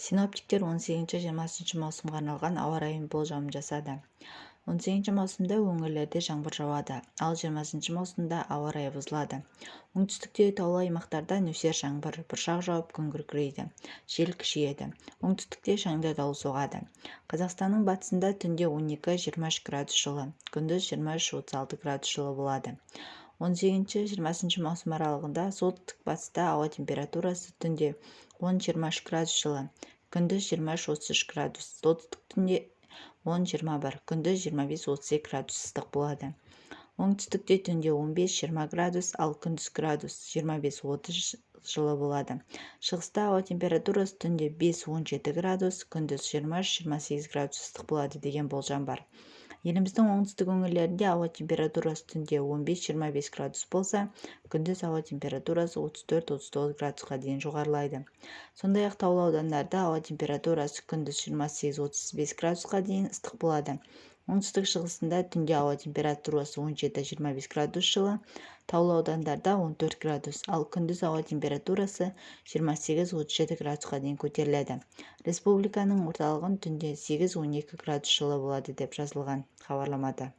Синоптиктер 18-20 маусымға арналған ауа райын болжамын жасады. 18 маусымда өңірлерде жаңбыр жауады, ал 20 маусымда ауа райы бұзылады. Оңтүстіктегі таулы аймақтарда нөсер жаңбыр, бұршақ жауып, күн күркірейді, жел күшейеді. Оңтүстікте шаңды дауыл соғады. Қазақстанның батысында түнде 12-23 градус жылы, күндіз 23-36 градус жылы болады. 18-20 маусым аралығында солтүстік-батыста ауа температурасы түнде 10-23 градус жылы, күндіз 23-33 градус, солтүстікте түнде 10-21, күндіз 25-32 градус ыстық болады. Оңтүстікте түнде 15-20 градус, ал күндіз градус, 25-30 жылы болады. Шығыста ауа температурасы түнде 5-17 градус, күндіз 23-28 градус ыстық болады деген болжам бар. Еліміздің оңтүстік өңірлерінде ауа температурасы түнде 15-25 градус болса, күндіз ауа температурасы 34-39 градусқа дейін жоғарылайды. Сондай-ақ таулы аудандарда ауа температурасы күндіз 28-35 градусқа дейін ыстық болады. Оңтүстік-шығысында түнде ауа температурасы 17-25 градус жылы, таулы аудандарда 14 градус, ал күндіз ауа температурасы 28-37 градусқа дейін көтеріледі. Республиканың орталығын түнде 8-12 градус жылы болады деп жазылған хабарламада.